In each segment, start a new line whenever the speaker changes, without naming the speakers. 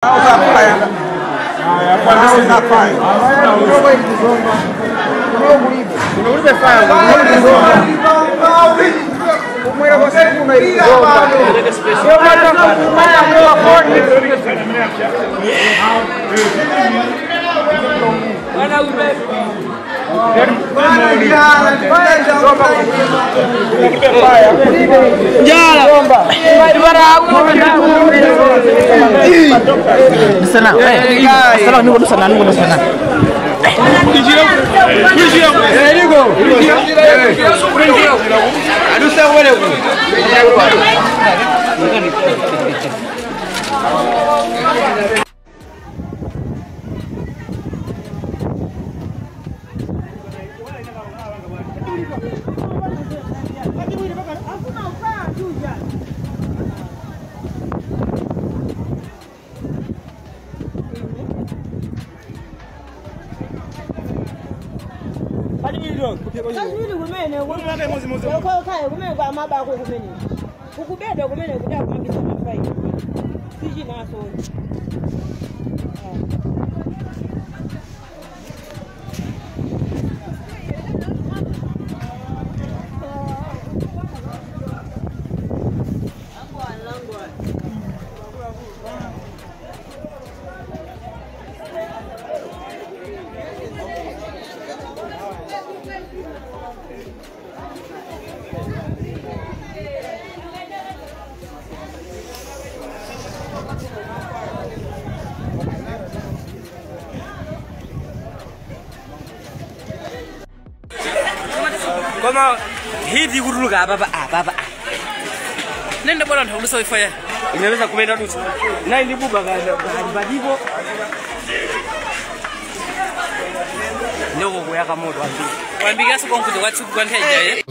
How's that fire? How's that fire?
Koma hivi kuruka baba baba. Nenda bora ndio ifanya. Inaweza kumenda tu. Na ndi buba badibo. Ndoko kuyaka moto ambi. Wambika siko nkuti watsuku kwa ntheja.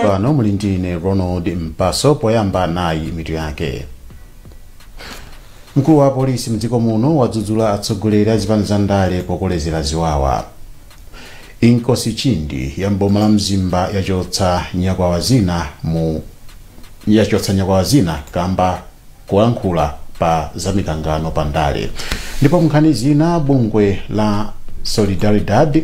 Pano muli ndine Ronald Mpaso poyamba nayi mitu yake. Mkulu wa polisi mdziko muno wadzudzula atsogoleri a zipani za ndale pokolezera ziwawa. Inkosi Chindi ya mboma la Mzimba yachotsa nyakwawa zina kamba kulankhula pa zamikangano pa ndale. Ndipo nkhani zina, bungwe la Solidaridad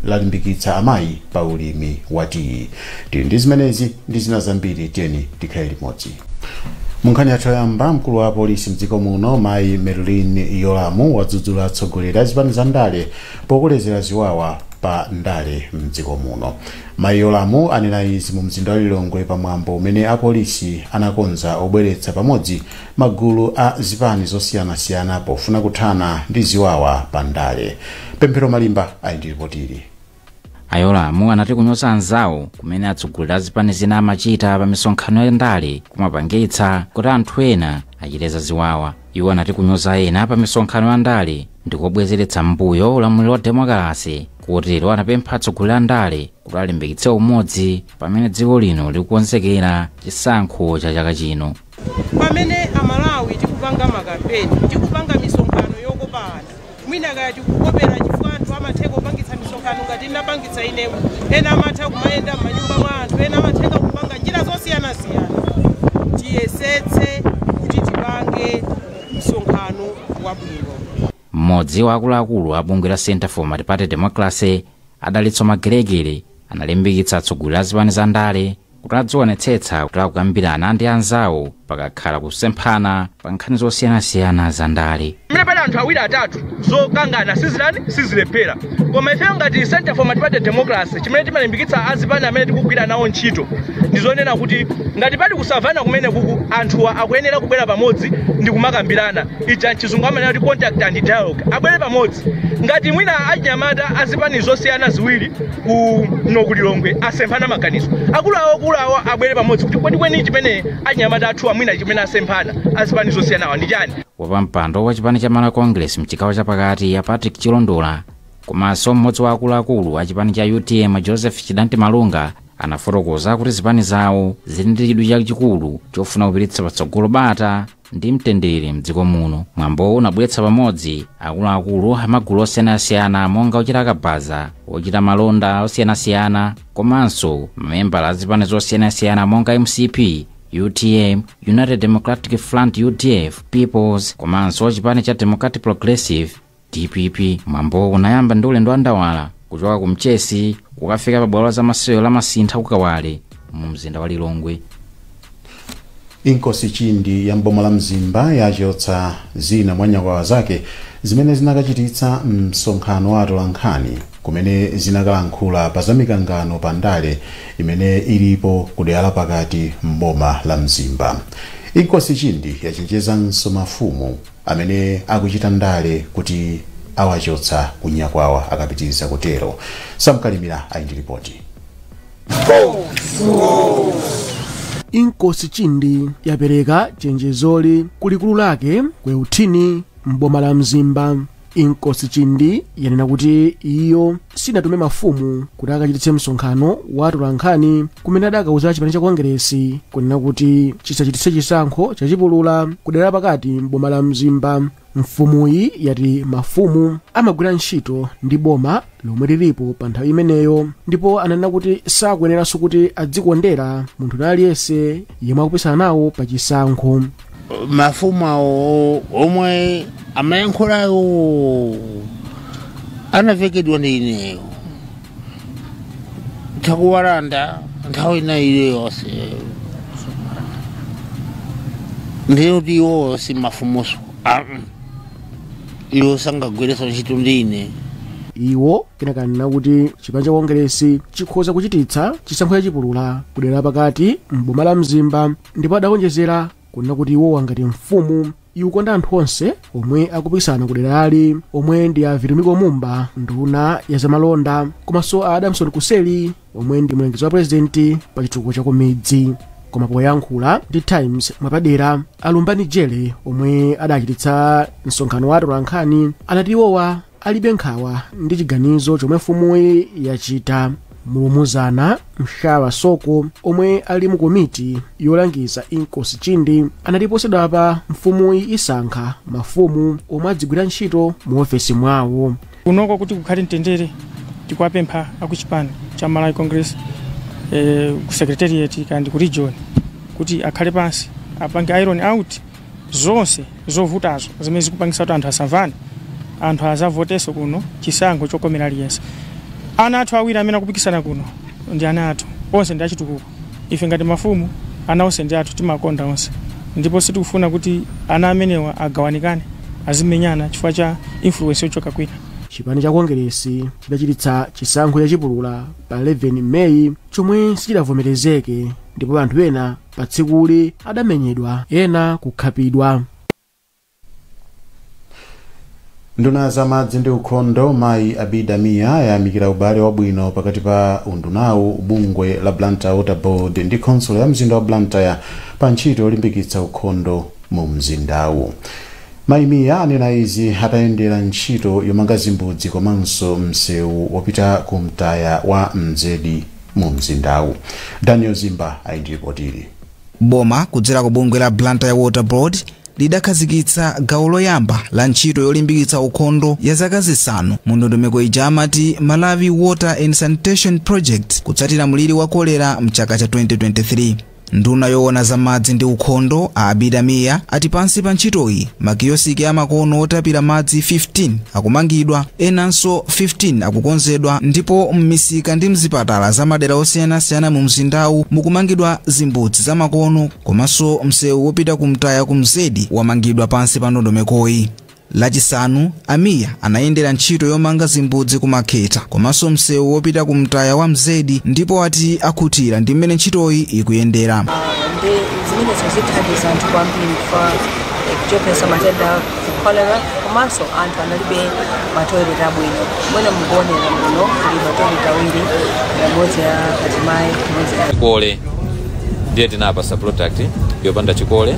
lalimbikitsa amayi pa ulimi wa tiyi. Tili ndi zimenezi ndi zina zambiri, tiyeni tikhale limodzi. Munkhani yathu yoyamba, mkulu wa polisi mdziko muno mayi Merlin Yolamu wadzudzula atsogoleri a zipani za ndale pokolezera ziwawa pa ndale mdziko muno. Mayi Yolamu anena izi mu mzinda wa Lilongwe pamwambo umene apolisi anakonza obweretsa pamodzi magulu a zipani zosiyanasiyana pofuna kuthana ndi ziwawa pa ndale. Pemphero Malimba ali ndi ripotili.
Ayolamu anati kunyoza anzawo kumene atsogoleri a zipani zina amachita pa misonkhano ya ndale kumapangitsa kuti anthu ena achite ziwawa. Iwo anati kunyoza ena pa misonkhano ya ndale ndikobwezeretsa mbuyo ulamuliro wa demokrasi, kotero anapempha atsogoleri a ndale kuti alimbikitse umodzi pamene dziko lino likukonzekera chisankho cha chaka chino.
Pamene Amalawi tikupanga makampeni, tikupanga misonkhano yokopa anthu, mwina kaya tikukopera chifukwa anthu amatheka kupangitsa misonkhano ngati inapangitsa inewo, ena amatha kumayenda m'manyumba mwa anthu, ena amatheka kupanga njira zosiyanasiyana. Tiyesetse kuti tipange msonkhano wabwino.
Mmodzi wa akuluakulu a bungwe la Center for Multi-Party Democracy, Adalitso Magelegele, analimbikitsa atsogoleri a zipani za ndale kuti adzionetsetsa kuti akukambirana ndi anzawo pakakhala kusemphana pa nkhani zosiyanasiyana za ndale.
Mene pali anthu awiri atatu zokangana sizilani sizilephera, koma ife ngati Center for Multi-Party Democracy chimene timalimbikitsa azipani amene tikugwira nawo ntchito ndi zonena kuti ngati pali kusavana kumene kuku anthuwa akuyenera kubwera pamodzi ndi kumakambirana. Ija mchizungu amanena kuti contact and dialogue, abwere pamodzi. Ngati mwina achinyamata azipani zosiyana ziwiri kuno ku Lilongwe asemphana maganizo, akuluawo abwere pamodzi kuti kwenikweni chimene achinyamata athu Mwina chimene asemphana azipani zosiyanawa ndi chani?
Wapampando wa chipani cha Malawi Congress mchigawo chapakati ya Patrick Chilondola komanso mmodzi wa akuluakulu a chipani cha UTM Joseph Chidanti Malunga anafotokoza kuti zipani zawo zili ndi chidwi chachikulu chofuna kupititsa patsogolo bata ndi mtendere mdziko muno. Mwambowu unabweretsa pamodzi akuluakulu amagulu osiyanasiyana monga ochita kabaza, ochita malonda osiyanasiyana komanso mamembala a zipani zosiyanasiyana monga MCP, UTM, United Democratic Front UDF, Peoples komanso chipani cha Democratic Progressive DPP. Mwambowu unayamba ndi ulendo wa ndawala kuchoka ku Mchesi kukafika pa bwalo la zamasewero la Masintha kukawale mu mzinda wa Lilongwe.
Inkosi Chindi ya mboma la Mzimba yachotsa zina mwa nyakwawa zake zimene zinakachititsa msonkhano wa atolankhani kumene zinakalankhula pa zamikangano pa ndale imene ilipo kudera la pakati mboma la Mzimba. Inkosi Chindi yachenjezanso mafumu amene akuchita ndale kuti awachotsa kunyakwawa akapitiriza kutero. Samkalimira ali ndi ripoti.
Inkosi Chindi yapereka chenjezoli kulikulu lake kweutini mboma la Mzimba. Inkosi Chindi yanena kuti iyo sinatume mafumu kuti akachititse msonkhano wa atolankhani kumene adakauza chipani cha Kongeresi kunena kuti chisachititse chisankho chachipulula kudera pakati mboma la Mzimba. Mfumuyi yati mafumu amagwira ntchito ndi boma lomwe lilipo pa nthawi imeneyo, ndipo ananena kuti sakuyeneranso kuti adzikondera munthu aliyense yemwe akupikisana nawo pa chisankho.
Mafumu awo omwe amayankhulayo anavekedwa ndi ineyo takuwalanda nthawi ina iliyonse, ndiyo kuti iwowo si mafumuso, iwo sangagwiritsa ntchito ndi ine.
Iwo kenakanena kuti chipani cha Kongeresi chikhoza kuchititsa chisankho chachipulula kudera pakati mboma la Mzimba, ndipo adaonjezera kunena kuti iwowa ngati mfumu ikukonda anthu onse omwe akupikisana kuderali, omwe ndi a Vitumbiko Mumba nduna ya zamalonda komanso a Adamson Kuseli omwe ndi mlengezi wa purezidenti pa chitukuko cha kumidzi. Koma poyankhula ndi Times mwapadera, Alumbani Jele omwe adachititsa msonkhano wa atolankhani anati iwowa alibe nkhawa ndi chiganizo chomwe mfumuyi yachita. Mulumuzana Mshawa Soko omwe ali mu komiti yolangiza Inkosi Chindi anati posachedwapa mfumuyi isankha mafumu omwe adzigwira ntchito mu ofesi mwawo.
Kunoko kuti kukhale mtendere tikuwapempha akuchipani cha Malawi Congress ku secretariat kandi ku region kuti akhale pansi apange iron out zonse zovutazo zimene zikupangisa kuti anthu asamvane, anthu azavotenso kuno chisankho chokomera aliyense. Ana athu awiri amene akupikisana kuno ndi ana athu onse ndi achitukuko. Ife ngati mafumu ana onse ndi athu, timakonda onse, ndipo sitikufuna kuti ana amenewa agawanikane azimenyana chifukwa cha influence yochoka kwina.
Chipani cha Kongeresi chidachititsa chisankho chachipulula pa 11 Meyi chomwe sichidavomerezeke, ndipo anthu ena pa tsikuli adamenyedwa, ena kukhapidwa.
Nduna za madzi ndi ukhondo mayi Abida Mia yayamikira ubale wabwino pakati pa undunawu, bungwe la Blantyre Water Board ndi khonsolo ya mzinda wa Blantyre pa ntchito yolimbikitsa ukhondo mu mzindawu. Mayi Mia anena izi atayendera ntchito yomanga zimbudzi komanso msewu wopita ku mtaya wa Mzedi mu mzindawu. Daniel Zimba ali ndi ripotili.
Boma kudzera ku bungwe la Blantyre Water Board lidakhazikitsa gawo loyamba la ntchito yolimbikitsa ukhondo ya zaka 5 mu ndondomeko ija amati Malawi Water and Sanitation Project kutsatira mliri wa kolera mchaka cha 2023. Nduna yoona za madzi ndi ukhondo a Abida Mia ati pansi pa ntchitoyi makiyosiki amakono otapira madzi 15 akumangidwa, enanso 15 akukonzedwa, ndipo m'misika ndi mzipatala za madera osiyanasiyana mu mzindawu mukumangidwa zimbudzi za makono, komanso msewu wopita kumtaya ku Mzedi wamangidwa pansi pa ndondomekoyi. Lachisanu Amiya anayendera ntchito yomanga zimbudzi kumakheta komanso msewu wopita kumtaya wa Mzedi, ndipo ati akhutira ndi mmene ntchitoyi ikuyendera.
Ndi zimenezo zithandiza anthu kwambiri kuchepetsa matenda ku cholera, komanso anthu analibe matoilet abwino. Mwene mukuonera muno kuli matoilet awiri, imodzi ya azimayi, imodzi ya
kole. Ndiye tinapasa product yopanda chikole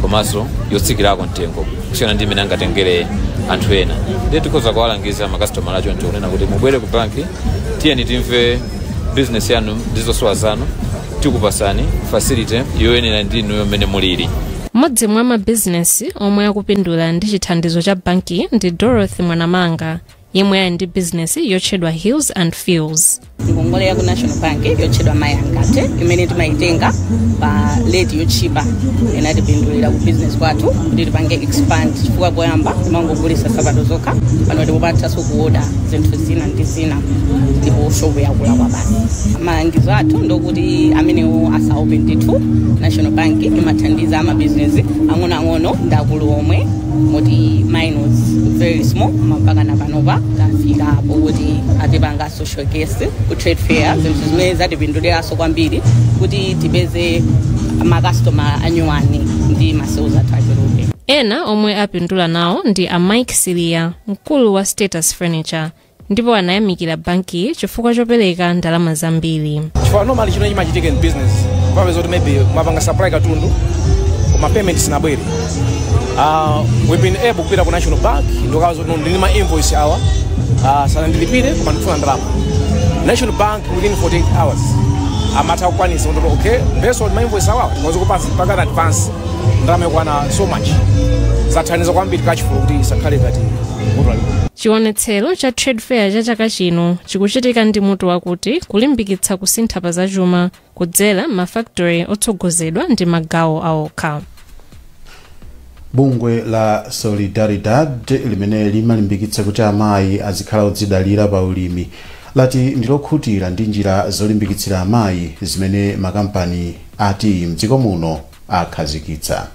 komanso yotsikirako mtengo kusiyana ndi imene angatengere anthu ena. Ndiye tikhoza kuwalangiza makasitomala choncho kunena kuti mubwere ku banki, tiyeni timve business yanu ndi zosowa zanu, tikupasani facility yoyenera ndi inuyo mmene mulili.
Mmodzi mwa mabizinesi omwe akupindula ndi chithandizo cha banki ndi Dorothy Mwanamanga, yemwe ali ndi bizinesi yotchedwa Hills and Fields.
Ngongole ya ku National Bank yotchedwa Mayangate imene timayitenga pa rate yotchipa inatipindulira ku business kwathu kuti tipange expand, chifukwa poyamba timangogulisa sapato zokha, pano tikupatsanso kuoda zinthu zina ndi zina ndipo shop yakula kwabasi. Malangizo athu ndokuti amenewo asaope ndithu. National Bank imathandiza amabizinesi ang'onoang'ono ndi akulu omwe, moti mine was very small mpaka napanopa tafika apo kuti atipanga showcase ku trade fair, zinthu zimene zatipinduliranso kwambiri kuti tipeze makastoma anyuwani ndi ma sales athu achuluke.
Ena omwe apindula nawo ndi a Mike Silia, mkulu wa Status Furniture, ndipo anayamikira bankiyi chifukwa chopereka ndalama zambiri.
Chifukwa normally chino chimachitika in business, kumapeza kuti maybe mapanga supply katundu koma payment sinabwere. We've been able kupita ku National Bank ndikawaza kuti ndili ma invoice awa, sanandilipire koma ndikufuna ndalama. National Bank within 48 hours amatha kukwanisa kuti okay, based on my invoice awa tikhoza kupasa mpaka advance ndalama yokwana so much. Zathandiza kwambiri cash flow kuti isakhale ngati vuto lalikulu.
Chionetsero cha trade fair cha chaka chino chikuchitika ndi mutu wakuti kulimbikitsa kusintha pa zachuma kudzera mafactory otsogozedwa ndi magawo aokha.
Bungwe la Solidaridad limene limalimbikitsa kuti amayi azikhala odzidalira pa ulimi lati ndilokhutira ndi njira zolimbikitsira amayi zimene makampani ati mdziko muno akhazikitsa.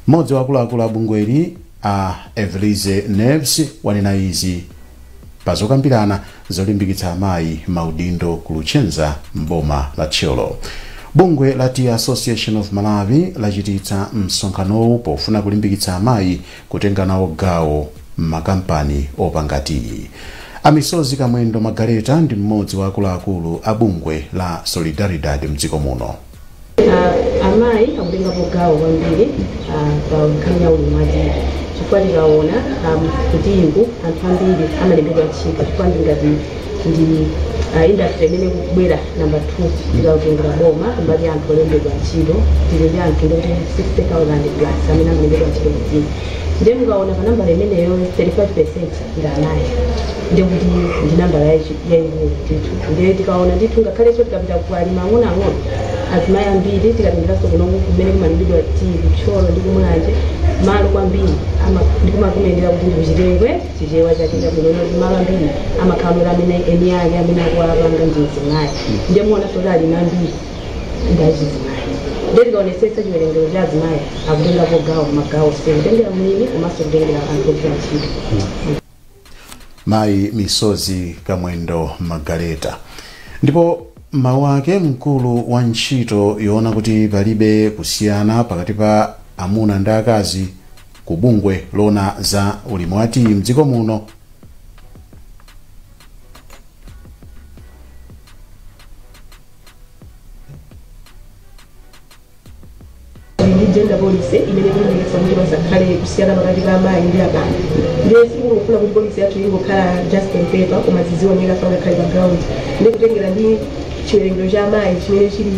Mmodzi wa akuluakulu a bungweli, a Evelise Neves, wanena izi pazokambirana zolimbikitsa amayi maudindo ku Luchenza mboma la Thyolo. Bungwe la Tea Association of Malawi lachititsa msonkhanowu pofuna kulimbikitsa amayi kutenga nawo gawo m'makampani opanga tiyi. Amisozi Kamwendo Magaleta ndi mmodzi wa akuluakulu a bungwe la Solidaridad mdziko muno.
Amayi akutengapo gawo kwambiri pa nkhani ya ulimi wa tiyi, chifukwa tikaona kutiyiko anthu ambiri amalembedwa ntchito, chifukwa ndingati ndi industry imene ikubwera number 2 tikatengera boma mbali ya anthu olembedwa ntchito. Tili ndi anthu ndikuti 60,000 plus amene amalembedwa ntchito kutiyi, ndiye mukaona pa nambala imeneyo 35% ndi amayi, ndikuti ndi nambala yayikulu ndithu. Ndiye tikaona ndithu ngakhalenso tikapita ku alimi ang'onoang'ono azimayi ambiri, tikatengeranso kunoku kumene kumalimbidwa tiyi kuThyolo ndi kuMulanje, malo kwambiri ndikumakumenera kuti ndikuchitengwe Chichewa chake chabwino kuti malo ambiri amakhala amene eni ake amene akuwapanga ndi mzimayi, ndiye muonanso kuti alimi ambiri ndi achizimayi. Ndiye tikaonetsetsa chiwerengero cha azimayi akutengapo gawo magawo onse, kutengera mlimi komanso kutengera anthu ogwira ntchito.
Mayi Misozi Kamwendo Magaleta. Ndipo mawu ake mkulu wa ntchito yoona kuti palibe kusiyana pakati pa amuna ndi akazi ku bungwe loona za ulimi wa tiyi mdziko muno,
ndi gender policy imene ikulimbikitsa kuti pasakhale kusiyana pakati pa amayi ndi abambo. Ndiye sikungofuna kuti policy yathu ingokhala just on paper, koma zizioneka ngakhale pa ground. Ndiye kutengera ndi chiwerengero cha amayi chimene chili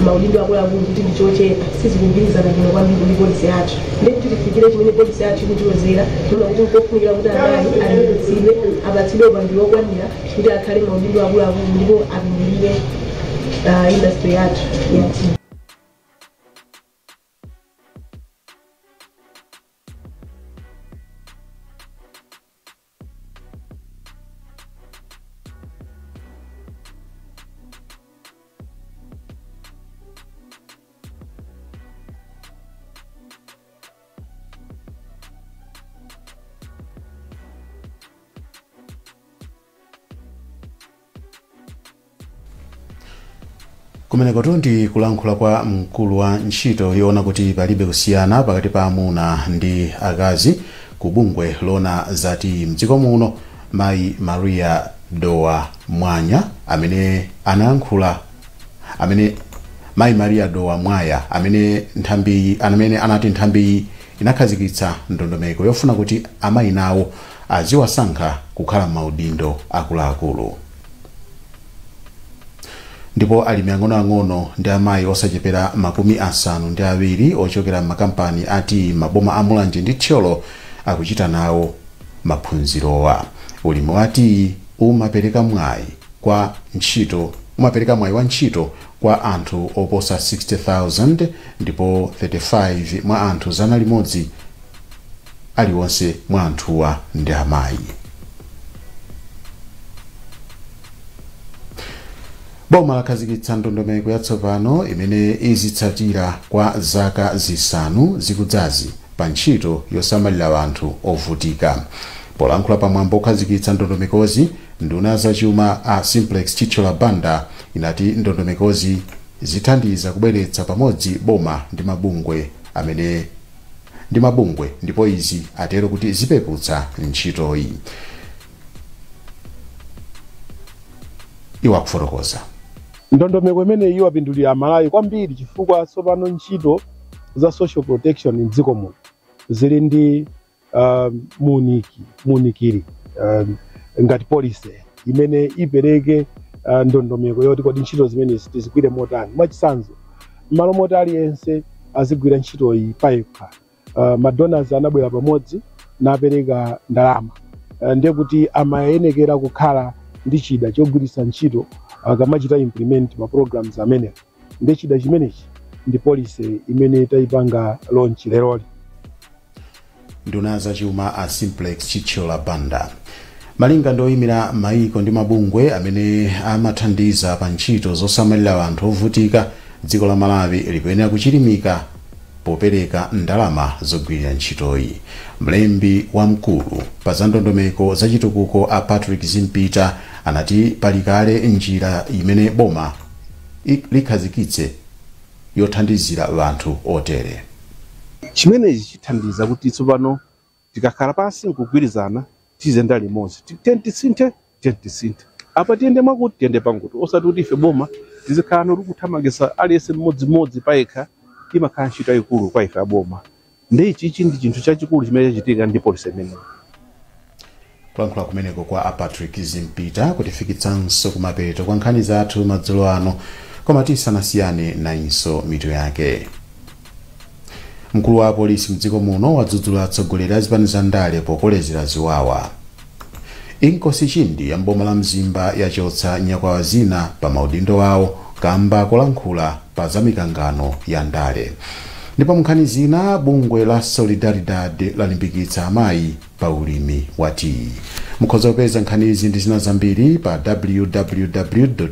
maudindo akuluakulu kuti ndi chochepa, sizikugwirizana bwino kwambiri ndi policy yathu. Ndiye kuti tifikire chimene policy yathu ikutilozera, tiona kuti nkofunikira kuti amayi alimbikitsidwe, apatsidwe upangiri wokwanira kuti akhale maudindo akuluakulu ndipo apindulire industry yathu ya tea.
Kumeneko ndi kulankhula kwa mkulu wa ntchito yoona kuti palibe kusiyana pakati pa amuna ndi akazi ku bungwe loona zati mdziko muno, mayi Maria Dowa Mwanya, amene anayankhula amene Mayi Maria Dowa Mwaya amene anati nthambiyi inakhazikitsa ndondomeko yofuna kuti amayi nawo aziwasankha kukhala m'maudindo akuluakulu. Ndipo alimi ang'onoang'ono ndi amayi osachepera 70 ochokera m'makampani ati maboma a Mulanje ndi Thyolo akuchita nawo maphunzirowa. Ulimi wa tiyi umapereka mwayi wa ntchito kwa anthu oposa 60,000, ndipo 35 mwa anthu 100 aliwonse mwa anthuwa ndi amayi. Boma lakhazikitsa ndondomeko yatsopano imene izitsatira kwa zaka 5 zikudzazi pa ntchito yosamalira anthu ovutika. Polankhula pamwambo okhazikitsa ndondomekozi, nduna zachuma a Simplex Chithyola Banda inati ndondomekozi zithandiza kubweretsa pamodzi boma ndi mabungwe ndipo izi atero kuti zipeputsa ntchitoyi. Iwo akufotokoza.
Ndondomeko imene iyo apindulira Amalawi kwambiri chifukwa tsopano ntchito za social protection mdziko muno zili ndi muunikiri ngati policy imene ipereke ndondomeko yoti kodi ntchito zimenezi tizigwire motani. Mwachitsanzo, m'malo moti aliyense azigwira ntchitoyi payekha, madonors anabwera pamodzi napereka ndalama, ndiye kuti amayenekera kukhala ndi chida chogwiritsa ntchito akamachita implement ma programs amenewa. Ndi chida chimenechi ndi policy imene tayipanga launch leroli.
Nduna zachuma a Simplex Chithyola Banda. Malinga ndi oyimira maiko ndi mabungwe amene amathandiza pa ntchito zosamalira anthu ovutika, dziko la Malawi likuyenera kuchilimika popereka ndalama zogwirira ntchitoyi. Mlembi wamkulu pa za ndondomeko zachitukuko a Patrick Zimpita anati pali kale njira imene boma likhazikitse yothandizira anthu otere.
Chimenechi chithandiza kuti tsopano tikakhala pansi nkugwirizana tizenda limodzi, tisinthe apa, tiyende mwakuti, tiyende panguti, osati kuti ife boma tizikhala noti kuthamangitsa aliyense mmodzimodzi payekha. Imakhala ntchito yayikulu kwa ife aboma, ndi ichichi ndi chinthu chachikulu chimene chachitika ndi polisi imeneyi.
Kulankhula kumeneko kwa a Patrick Zimpita kutifikitsanso kumapeto kwa nkhani zathu madzulo ano, koma tisanasiyane nayinso mitu yake. Mkulu wa apolisi mdziko muno wadzudzula atsogoleri a zipani za ndale pokolezera ziwawa. Inkosi Chindi ya mboma la Mzimba yachotsa nyakwawa zina pa maudindo awo kamba kulankhula pa zamikangano ya ndale. Ndipo nkhani zina, bungwe la Solidaridad lalimbikitsa amayi pa ulimi wa tiyi. Mukhoza kupeza nkhani izi ndi zina zambiri pa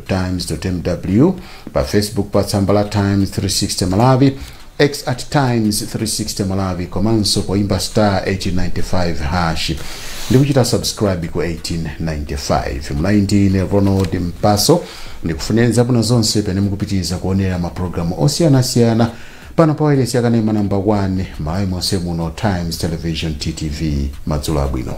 www.times.mw, pa Facebook pa tsamba la Times 360 Malawi, X at Times 360 Malawi, komanso poimba star 1895 hash ndi kuchita subscribe ku 1895. Mulayi ndi ine Ronald Mpaso, ndikufunirani zabwino zonse pamene mukupitiriza kuonera mapulogalamu osiyanasiyana pano pa wailesi yakanema namba 1 Malawi monse muno, Times Television, TTV. Madzulo abwino.